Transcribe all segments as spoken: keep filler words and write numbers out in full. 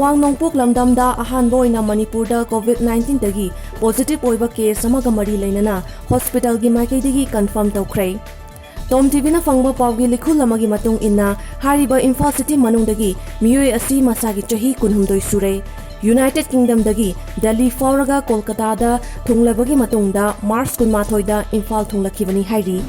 ꯇꯋꯥꯡ ꯅꯣꯡꯄꯣꯛ ꯂꯝꯗꯝꯗ ꯑꯍꯥꯟꯕ ꯑꯣꯏꯅ ꯃꯅꯤꯄꯨꯔꯗ COVID nineteenꯗꯒꯤ positive ꯑꯣꯏꯕ case ꯑꯃꯒ ꯃꯔꯤ ꯂꯩꯅꯅ hospitalꯒꯤ ꯃꯥꯏꯀꯩꯗꯒꯤ confirm ꯇꯧꯈ꯭ꯔꯦ꯫ ꯇꯣꯝ ꯇꯤꯚꯤꯅ ꯐꯪꯕ ꯄꯥꯎꯒꯤ ꯂꯤꯈꯨꯜ ꯑꯃꯒꯤ ꯃꯇꯨꯡ ꯏꯟꯅ, ꯍꯥꯏꯔꯤꯕ ꯏꯝꯐꯥꯜ city ꯃꯅꯨꯡꯗꯒꯤ ꯃꯤꯑꯣꯏ ꯑꯁꯤ ꯃꯁꯥꯒꯤ ꯆꯍꯤ ꯀꯨꯟꯍꯨꯝꯗꯣꯏ ꯁꯨꯔꯦ꯫ United Kingdomꯗꯒꯤ ꯗꯦꯜꯂꯤ ꯐꯥꯎꯔꯒ ꯀꯣꯜꯀꯇꯥꯗ ꯊꯨꯡꯂꯕꯒꯤ ꯃꯇꯨꯡꯗ March ꯀꯨꯟꯃꯥꯊꯣꯏꯗ ꯏꯝꯐꯥꯜ ꯊꯨꯡꯂꯛꯈꯤꯕꯅꯤ ꯍꯥꯏꯔꯤ꯫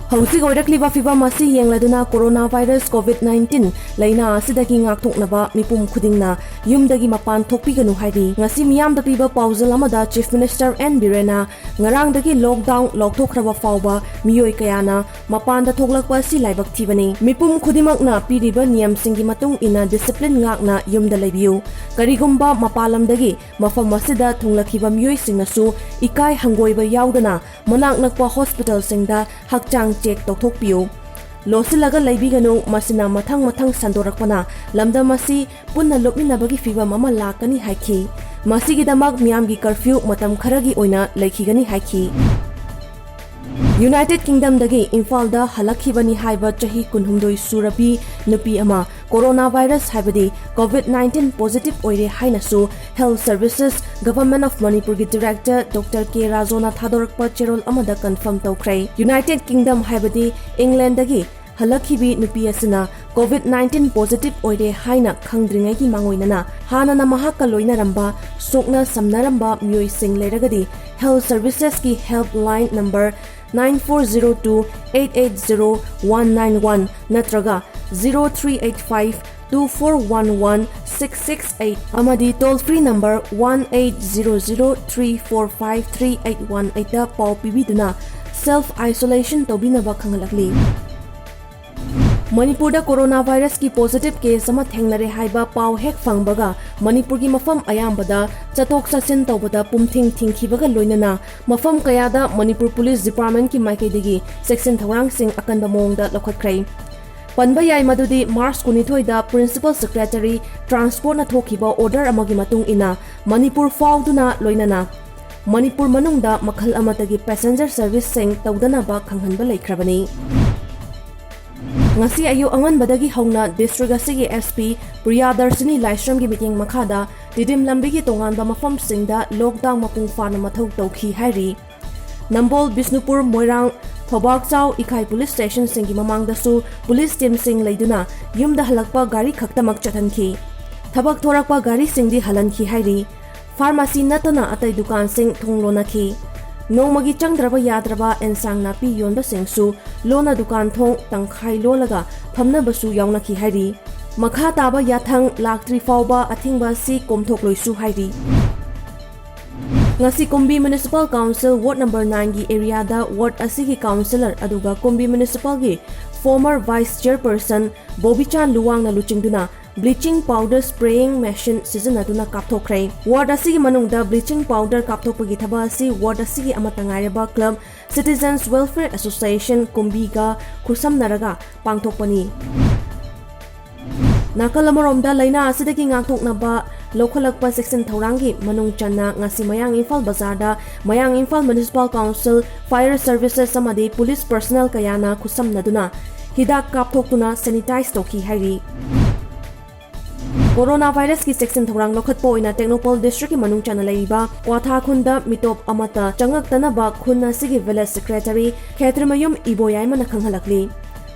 ꯍꯧꯖꯤꯛ ꯑꯣꯏꯔꯛꯂꯤꯕ ꯐꯤꯚꯝ ꯑꯁꯤ ꯌꯦꯡꯂꯗꯨꯅ coronavirus COVID nineteen ꯂꯥꯏꯅꯥ ꯑꯁꯤꯗꯒꯤ ꯉꯥꯛꯊꯣꯛꯅꯕ ꯃꯤꯄꯨꯝ ꯈꯨꯗꯤꯡꯅ ꯌꯨꯝꯗꯒꯤ ꯃꯄꯥꯟ ꯊꯣꯛꯄꯤꯒꯅꯨ ꯍꯥꯏꯔꯤ꯫ ꯉꯁꯤ ꯃꯤꯌꯥꯝꯗ ꯄꯤꯕ ꯄꯥꯎꯖꯦꯜ ꯑꯃꯗ Chief Minister N ꯕꯤꯔꯦꯟꯅ ꯉꯔꯥꯡꯗꯒꯤ lockdown ꯂꯧꯊꯣꯛꯈ꯭ꯔꯕ ꯐꯥꯎꯕ ꯃꯤꯑꯣꯏ ꯀꯌꯥꯅ ꯃꯄꯥꯟꯗ ꯊꯣꯛꯂꯛꯄ ꯑꯁꯤ ꯂꯥꯏꯕꯛ ꯊꯤꯕꯅꯤ꯫ ꯃꯤꯄꯨꯝ ꯈꯨꯗꯤꯡꯃꯛꯅ ꯄꯤꯔꯤꯕ ꯅꯤꯌꯝꯁꯤꯡꯒꯤ ꯃꯇꯨꯡ ꯏꯟꯅ discipline ꯉꯥꯛꯅ ꯌꯨꯝꯗ ꯂꯩꯕꯤꯌꯨ꯫ ꯀꯔꯤꯒꯨꯝꯕ ꯃꯄꯥꯟ ꯂꯝꯗꯒꯤ ꯃꯐꯝ ꯑꯁꯤꯗ ꯊꯨꯡꯂꯛꯈꯤꯕ ꯃꯤꯑꯣꯏꯁꯤꯡꯅꯁꯨ ꯏꯀꯥꯏ ꯍꯪꯒꯣꯏꯕ ꯌꯥꯎꯗꯅ ꯃꯅꯥꯛ ꯅꯛꯄ hospitalꯁꯤꯡꯗ ꯍꯛꯆꯥꯡ check ꯇꯧꯊꯣꯛꯄꯤꯌꯨ꯫ ꯂꯣꯠꯁꯤꯜꯂꯒ ꯂꯩꯕꯤꯒꯅꯨ, ꯃꯁꯤꯅ ꯃꯊꯪ ꯃꯊꯪ ꯁꯟꯗꯣꯔꯛꯄꯅ ꯂꯝꯗꯝ ꯑꯁꯤ ꯄꯨꯟꯅ ꯂꯨꯞꯃꯤꯟꯅꯕꯒꯤ ꯐꯤꯚꯝ ꯑꯃ ꯂꯥꯛꯀꯅꯤ ꯍꯥꯏꯈꯤ꯫ ꯃꯁꯤꯒꯤꯗꯃꯛ ꯃꯤꯌꯥꯝꯒꯤ curfew ꯃꯇꯝ ꯈꯔꯒꯤ ꯑꯣꯏꯅ ꯂꯩꯈꯤꯒꯅꯤ ꯍꯥꯏꯈꯤ꯫ United Kingdomꯗꯒꯤ ꯏꯝꯐꯥꯜꯗ ꯍꯜꯂꯛꯈꯤꯕꯅꯤ ꯍꯥꯏꯕ ꯆꯍꯤ ꯀꯨꯟꯍꯨꯝꯗꯣꯏ ꯁꯨꯔꯕꯤ ꯅꯨꯄꯤ ꯑꯃ coronavirus ꯍꯥꯏꯕꯗꯤ COVID nineteen positive ꯑꯣꯏꯔꯦ ꯍꯥꯏꯅꯁꯨ Health Services, Government of Manipurꯒꯤ director Doctor K ꯔꯥꯖꯣꯅ ꯊꯥꯗꯣꯔꯛꯄ ꯆꯦꯔꯣꯜ ꯑꯃꯗ confirm ꯇꯧꯈ꯭ꯔꯦ꯫ United Kingdom ꯍꯥꯏꯕꯗꯤ ꯏꯪꯂꯦꯟꯗꯒꯤ ꯍꯜꯂꯛꯈꯤꯕꯤ ꯅꯨꯄꯤ ꯑꯁꯤꯅ COVID nineteen positive ꯑꯣꯏꯔꯦ ꯍꯥꯏꯅ ꯈꯪꯗ꯭ꯔꯤꯉꯩꯒꯤ ꯃꯥꯡꯑꯣꯏꯅꯅ ꯍꯥꯟꯅꯅ ꯃꯍꯥꯛꯀ ꯂꯣꯏꯅꯔꯝꯕ, ꯁꯣꯛꯅ ꯁꯝꯅꯔꯝꯕ ꯃꯤꯑꯣꯏꯁꯤꯡ ꯂꯩꯔꯒꯗꯤ Health Servicesꯀꯤ helpline number nine four zero two eight eight zero one nine one ꯅꯠꯇ꯭ꯔꯒ zero three eight five two four one one six six eight ꯑꯃꯗꯤ toll free number one eight zero zero three four five three eight one eight ꯗ ꯄꯥꯎ ꯄꯤꯕꯤꯗꯨꯅ self isolation ꯇꯧꯕꯤꯅꯕ ꯈꯪꯍꯜꯂꯛꯂꯤ꯫ ꯃꯅꯤꯄꯨꯔꯗ coronavirusꯀꯤ positive case ꯑꯃ ꯊꯦꯡꯅꯔꯦ ꯍꯥꯏꯕ ꯄꯥꯎ ꯍꯦꯛ ꯐꯪꯕꯒ ꯃꯅꯤꯄꯨꯔꯒꯤ ꯃꯐꯝ ꯑꯌꯥꯝꯕꯗ ꯆꯠꯊꯣꯛ ꯆꯠꯁꯤꯟ ꯇꯧꯕꯗ ꯄꯨꯝꯊꯤꯡ ꯊꯤꯡꯈꯤꯕꯒ ꯂꯣꯏꯅꯅ ꯃꯐꯝ ꯀꯌꯥꯗ ꯃꯅꯤꯄꯨꯔ Police Departmentꯀꯤ ꯃꯥꯏꯀꯩꯗꯒꯤ ꯆꯦꯛꯁꯤꯟ ꯊꯧꯔꯥꯡꯁꯤꯡ ꯑꯀꯟꯕ ꯃꯑꯣꯡꯗ ꯂꯧꯈꯠꯈ꯭ꯔꯦ꯫ ꯄꯟꯕ ꯌꯥꯏ ꯃꯗꯨꯗꯤ March ꯀꯨꯟꯅꯤꯊꯣꯏꯗ Principal Secretary Transportꯅ ꯊꯣꯛꯈꯤꯕ order ꯑꯃꯒꯤ ꯃꯇꯨꯡ ꯏꯟꯅ ꯃꯅꯤꯄꯨꯔ ꯐꯥꯎꯗꯨꯅ ꯂꯣꯏꯅꯅ ꯃꯅꯤꯄꯨꯔ ꯃꯅꯨꯡꯗ ꯃꯈꯜ ꯑꯃꯠꯇꯒꯤ passenger serviceꯁꯤꯡ ꯇꯧꯗꯅꯕ ꯈꯪꯍꯟꯕ ꯂꯩꯈ꯭ꯔꯕꯅꯤ꯫ ꯉꯁꯤ ꯑꯌꯨꯛ ꯑꯉꯟꯕꯗꯒꯤ ꯍꯧꯅ district ꯑꯁꯤꯒꯤ S P ꯄ꯭ꯔꯤꯌꯥꯗꯔꯁꯤꯅꯤ ꯂꯥꯏꯁ꯭ꯔꯝꯒꯤ ꯃꯤꯠꯌꯦꯡ ꯃꯈꯥꯗ ꯇꯤꯗꯤꯝ ꯂꯝꯕꯤꯒꯤ ꯇꯣꯉꯥꯟꯕ ꯃꯐꯝꯁꯤꯡꯗ lockdown ꯃꯄꯨꯡ ꯐꯥꯅ ꯃꯊꯧ ꯇꯧꯈꯤ ꯍꯥꯏꯔꯤ꯫ ꯅꯝꯕꯣꯜ, ꯕꯤꯁꯅꯨꯄꯨꯔ, ꯃꯣꯏꯔꯥꯡ, ꯊꯧꯕꯥꯛꯆꯥꯎ, ꯏꯈꯥꯏ police stationꯁꯤꯡꯒꯤ ꯃꯃꯥꯡꯗꯁꯨ police teamꯁꯤꯡ ꯂꯩꯗꯨꯅ ꯌꯨꯝꯗ ꯍꯜꯂꯛꯄ ꯒꯥꯔꯤ ꯈꯛꯇꯃꯛ ꯆꯠꯍꯟꯈꯤ꯫ ꯊꯕꯛ ꯊꯣꯔꯛꯄ ꯒꯥꯔꯤꯁꯤꯡꯗꯤ ꯍꯜꯍꯟꯈꯤ ꯍꯥꯏꯔꯤ꯫ Pharmacy ꯅꯠꯇꯅ ꯑꯇꯩ ꯗꯨꯀꯥꯟꯁꯤꯡ ꯊꯣꯡ ꯂꯣꯟꯅꯈꯤ꯫ ꯅꯣꯡꯃꯒꯤ ꯆꯪꯗ꯭ꯔꯕ ꯌꯥꯗ꯭ꯔꯕ ꯑꯦꯟꯁꯥꯡ ꯅꯥꯄꯤ ꯌꯣꯟꯕꯁꯤꯡꯁꯨ ꯂꯣꯟꯅ ꯗꯨꯀꯥꯟ ꯊꯣꯡ ꯇꯪꯈꯥꯏ ꯂꯣꯜꯂꯒ ꯐꯝꯅꯕꯁꯨ ꯌꯥꯎꯅꯈꯤ ꯍꯥꯏꯔꯤ꯫ ꯃꯈꯥ ꯇꯥꯕ ꯌꯥꯊꯪ ꯂꯥꯛꯇ꯭ꯔꯤ ꯐꯥꯎꯕ ꯑꯊꯤꯡꯕ ꯑꯁꯤ ꯀꯣꯝꯊꯣꯛꯂꯣꯏꯁꯨ ꯍꯥꯏꯔꯤ꯫ ꯉꯁꯤ ꯀꯨꯝꯕꯤ Municipal Council Ward number nineꯒꯤ areaꯗ ward ꯑꯁꯤꯒꯤ councillor ꯑꯗꯨꯒ ꯀꯨꯝꯕꯤ Municipalꯒꯤ former vice chairperson ꯕꯣꯕꯤꯆꯥꯟ ꯂꯨꯋꯥꯡꯅ ꯂꯨꯆꯤꯡꯗꯨꯅ bleaching powder spraying machine ꯁꯤꯖꯤꯟꯅꯗꯨꯅ ꯀꯥꯞꯊꯣꯛꯈ꯭ꯔꯦ꯫ Ward ꯑꯁꯤꯒꯤ ꯃꯅꯨꯡꯗ bleaching powder ꯀꯥꯞꯊꯣꯛꯄꯒꯤ ꯊꯕꯛ ꯑꯁꯤ ward ꯑꯁꯤꯒꯤ ꯑꯃꯠꯇ ꯉꯥꯏꯔꯕ club Citizens Welfare Association ꯀꯨꯝꯕꯤꯒ ꯈꯨꯠꯁꯝꯅꯔꯒ ꯄꯥꯡꯊꯣꯛꯄꯅꯤ꯫ ꯅꯥꯀꯜ ꯑꯃꯔꯣꯝꯗ ꯂꯥꯏꯅꯥ ꯑꯁꯤꯗꯒꯤ ꯉꯥꯛꯊꯣꯛꯅꯕ ꯂꯧꯈꯠꯂꯛꯄ ꯆꯦꯛꯁꯤꯟ ꯊꯧꯔꯥꯡꯒꯤ ꯃꯅꯨꯡ ꯆꯟꯅ ꯉꯁꯤ ꯃꯌꯥꯡ ꯏꯝꯐꯥꯜ ꯕꯖꯥꯔꯗ ꯃꯌꯥꯡ Imphal Municipal Council, fire services ꯑꯃꯗꯤ police personnel ꯀꯌꯥꯅ ꯈꯨꯠꯁꯝꯅꯗꯨꯅ ꯍꯤꯗꯥꯛ ꯀꯥꯞꯊꯣꯛꯇꯨꯅ sanitize ꯇꯧꯈꯤ ꯍꯥꯏꯔꯤ꯫ Corona virusꯀꯤ ꯆꯦꯛꯁꯤꯟ ꯊꯧꯔꯥꯡ ꯂꯧꯈꯠꯄ ꯑꯣꯏꯅ ꯇꯦꯡꯅꯧꯄꯜ districtꯀꯤ ꯃꯅꯨꯡ ꯆꯟꯅ ꯂꯩꯔꯤꯕ ꯀ꯭ꯋꯥꯊꯥ ꯈꯨꯟꯗ ꯃꯤꯇꯣꯞ ꯑꯃꯠꯇ ꯆꯪꯉꯛꯇꯅꯕ ꯈꯨꯟ ꯑꯁꯤꯒꯤ village secretary ꯈꯦꯇ꯭ꯔꯤꯃꯌꯨꯝ ꯏꯕꯣꯌꯥꯏꯃꯅ ꯈꯪꯍꯜꯂꯛꯂꯤ꯫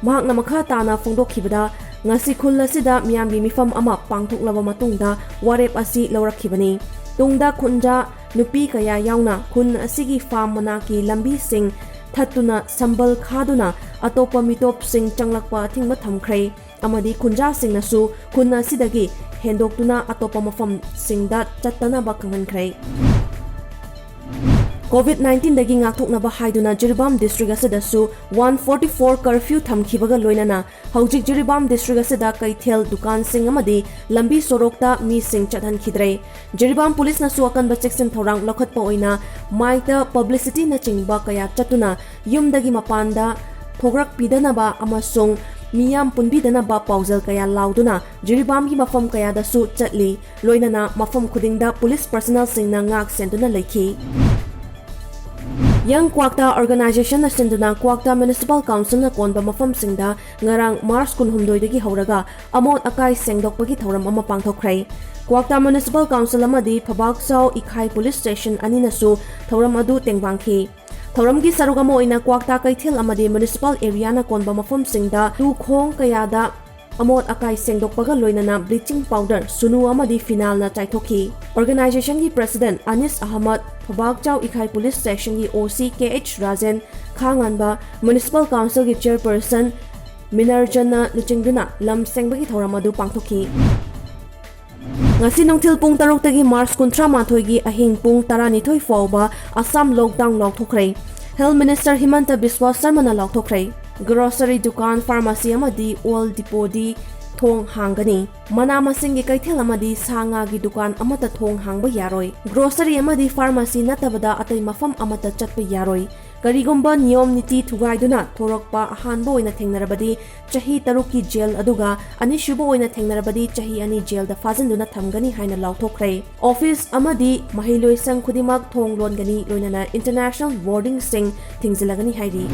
ꯃꯍꯥꯛꯅ ꯃꯈꯥ ꯇꯥꯅ ꯐꯣꯡꯗꯣꯛꯈꯤꯕꯗ, ꯉꯁꯤ ꯈꯨꯜ ꯑꯁꯤꯗ ꯃꯤꯌꯥꯝꯒꯤ ꯃꯤꯐꯝ ꯑꯃ ꯄꯥꯡꯊꯣꯛꯂꯕ ꯃꯇꯨꯡꯗ ꯋꯥꯔꯦꯞ ꯑꯁꯤ ꯂꯧꯔꯛꯈꯤꯕꯅꯤ꯫ ꯇꯨꯡꯗ ꯈꯨꯟꯖꯥ ꯅꯨꯄꯤ ꯀꯌꯥ ꯌꯥꯎꯅ ꯈꯨꯟ ꯑꯁꯤꯒꯤ farm ꯃꯅꯥꯛꯀꯤ ꯂꯝꯕꯤꯁꯤꯡ ꯊꯠꯇꯨꯅ ꯁꯝꯕꯜ ꯈꯥꯗꯨꯅ ꯑꯇꯣꯞꯄ ꯃꯤꯇꯣꯞꯁꯤꯡ ꯆꯪꯂꯛꯄ ꯑꯊꯤꯡꯕ ꯊꯝꯈ꯭ꯔꯦ ꯑꯃꯗꯤ ꯈꯨꯟꯖꯥꯁꯤꯡꯅꯁꯨ ꯈꯨꯟ ꯑꯁꯤꯗꯒꯤ ꯍꯦꯟꯗꯣꯛꯇꯨꯅ ꯑꯇꯣꯞꯄ ꯃꯐꯝꯁꯤꯡꯗ ꯆꯠꯇꯅꯕ ꯈꯪꯍꯟꯈ꯭ꯔꯦ꯫ COVID nineteenꯗꯒꯤ ꯉꯥꯛꯊꯣꯛꯅꯕ ꯍꯥꯏꯗꯨꯅ ꯖꯤꯔꯤꯕꯥꯝ district ꯑꯁꯤꯗꯁꯨ one forty-four curfew ꯊꯝꯈꯤꯕꯒ ꯂꯣꯏꯅꯅ ꯍꯧꯖꯤꯛ ꯖꯤꯔꯤꯕꯥꯝ district ꯑꯁꯤꯗ ꯀꯩꯊꯦꯜ, ꯗꯨꯀꯥꯟꯁꯤꯡ ꯑꯃꯗꯤ ꯂꯝꯕꯤ ꯁꯣꯔꯣꯛꯇ ꯃꯤꯁꯤꯡ ꯆꯠꯍꯟꯈꯤꯗ꯭ꯔꯦ꯫ ꯖꯤꯔꯤꯕꯥꯝ policeꯅꯁꯨ ꯑꯀꯟꯕ ꯆꯦꯛꯁꯤꯟ ꯊꯧꯔꯥꯡ ꯂꯧꯈꯠꯄ ꯑꯣꯏꯅ ꯃꯥꯏꯛꯇ publicityꯅꯆꯤꯡꯕ ꯀꯌꯥ ꯆꯠꯇꯨꯅ ꯌꯨꯝꯗꯒꯤ ꯃꯄꯥꯟꯗ ꯊꯣꯛꯂꯛꯄꯤꯗꯅꯕ ꯑꯃꯁꯨꯡ ꯃꯤꯌꯥꯝ ꯄꯨꯟꯕꯤꯗꯅꯕ ꯄꯥꯎꯖꯦꯜ ꯀꯌꯥ ꯂꯥꯎꯗꯨꯅ ꯖꯤꯔꯤꯕꯥꯝꯒꯤ ꯃꯐꯝ ꯀꯌꯥꯗꯁꯨ ꯆꯠꯂꯤ꯫ ꯂꯣꯏꯅꯅ ꯃꯐꯝ ꯈꯨꯗꯤꯡꯗ police personnelꯁꯤꯡꯅ ꯉꯥꯛ ꯁꯦꯟꯗꯨꯅ ꯂꯩꯈꯤ꯫ Young Kwakta Organization-ꯅ ꯁꯤꯟꯗꯨꯅ Kwakta Municipal Council-ꯅ ꯀꯣꯟꯕ ꯃꯐꯝꯁꯤꯡꯗ ꯉꯔꯥꯡ March ꯀꯨꯟꯍꯨꯝꯗꯣꯏꯗꯒꯤ ꯍꯧꯔꯒ ꯑꯃꯣꯠ ꯑꯀꯥꯏ ꯁꯦꯡꯗꯣꯛꯄꯒꯤ ꯊꯧꯔꯝ ꯑꯃ ꯄꯥꯡꯊꯣꯛꯈ꯭ꯔꯦ꯫ Kwakta Municipal Council ꯑꯃꯗꯤ ꯐꯕꯥꯛꯆꯥꯎ ꯏꯈꯥꯏ Police Station ꯑꯅꯤꯅꯁꯨ ꯊꯧꯔꯝ ꯑꯗꯨ ꯇꯦꯡꯕꯥꯡꯈꯤ꯫ ꯊꯧꯔꯝꯒꯤ ꯁꯔꯨꯛ ꯑꯃ ꯑꯣꯏꯅ Kwakta ꯀꯩꯊꯦꯜ ꯑꯃꯗꯤ Municipal Area-ꯅ ꯀꯣꯟꯕ ꯃꯐꯝꯁꯤꯡꯗ ꯇꯨꯈꯣꯡ ꯀꯌꯥꯗ ꯑꯃꯣꯠ ꯑꯀꯥꯏ ꯁꯦꯡꯗꯣꯛꯄꯒ ꯂꯣꯏꯅꯅ bleaching powder, ꯁꯨꯅꯨ ꯑꯃꯗꯤ phenyl-ꯅ ꯆꯥꯏꯊꯣꯛꯈꯤ꯫ Organization-ꯒꯤ President ꯑꯅꯤꯁ Ahmad, ꯐꯕꯥꯛꯆꯥꯎ ꯏꯈꯥꯏ Police Station-ꯒꯤ O C K H Rajen, ꯈꯥꯉꯥꯟꯕ, Municipal Council-ꯒꯤ Chairperson ꯃꯤꯅꯔꯖꯟꯅ ꯂꯨꯆꯤꯡꯗꯨꯅ ꯂꯝ ꯁꯦꯡꯕꯒꯤ ꯊꯧꯔꯝ ꯑꯗꯨ ꯄꯥꯡꯊꯣꯛꯈꯤ꯫ ꯉꯁꯤ ꯅꯨꯡꯊꯤꯜ ꯄꯨꯡ ꯇꯔꯨꯛꯇꯒꯤ March ꯀꯨꯟꯊ꯭ꯔꯥ ꯃꯥꯊꯣꯏꯒꯤ ꯑꯍꯤꯡ ꯄꯨꯡ ꯇꯔꯥꯅꯤꯊꯣꯏ ꯐꯥꯎꯕ Assam lockdown ꯂꯥꯎꯊꯣꯛꯈ꯭ꯔꯦ꯫ Health Minister ꯍꯤꯃꯟꯇ ꯕꯤꯁ꯭ꯋꯥ ꯁꯔꯃꯅ ꯂꯥꯎꯊꯣꯛꯈ꯭ꯔꯦ꯫ Grocery ꯗꯨꯀꯥꯟ, pharmacy ꯑꯃꯗꯤ oil depot-ꯗꯤ ꯊꯣꯡ ꯍꯥꯡꯒꯅꯤ꯫ ꯃꯅꯥ ꯃꯁꯤꯡꯒꯤ ꯀꯩꯊꯦꯜ ꯑꯃꯗꯤ ꯁꯥ ꯉꯥꯒꯤ ꯗꯨꯀꯥꯟ ꯑꯃꯠꯇ ꯊꯣꯡ ꯍꯥꯡꯕ ꯌꯥꯔꯣꯏ꯫ Grocery ꯑꯃꯗꯤ pharmacy ꯅꯠꯇꯕꯗ ꯑꯇꯩ ꯃꯐꯝ ꯑꯃꯠꯇ ꯆꯠꯄ ꯌꯥꯔꯣꯏ꯫ ꯀꯔꯤꯒꯨꯝꯕ ꯅꯤꯌꯣꯝ ꯅꯤꯇꯤ ꯊꯨꯒꯥꯏꯗꯨꯅ ꯊꯣꯔꯛꯄ ꯑꯍꯥꯟꯕ ꯑꯣꯏꯅ ꯊꯦꯡꯅꯔꯕꯗꯤ ꯆꯍꯤ ꯇꯔꯨꯛꯀꯤ ꯖꯦꯜ, ꯑꯗꯨꯒ ꯑꯅꯤꯁꯨꯕ ꯑꯣꯏꯅ ꯊꯦꯡꯅꯔꯕꯗꯤ ꯆꯍꯤ ꯑꯅꯤ ꯖꯦꯜꯗ ꯐꯥꯖꯤꯟꯗꯨꯅ ꯊꯝꯒꯅꯤ ꯍꯥꯏꯅ ꯂꯥꯎꯊꯣꯛꯈ꯭ꯔꯦ꯫ Office ꯑꯃꯗꯤ ꯃꯍꯩꯂꯣꯏꯁꯪ ꯈꯨꯗꯤꯡꯃꯛ ꯊꯣꯡ ꯂꯣꯟꯒꯅꯤ, ꯂꯣꯏꯅꯅ international boarding-ꯁꯤꯡ ꯊꯤꯡꯖꯤꯜꯂꯒꯅꯤ ꯍꯥꯏꯔꯤ꯫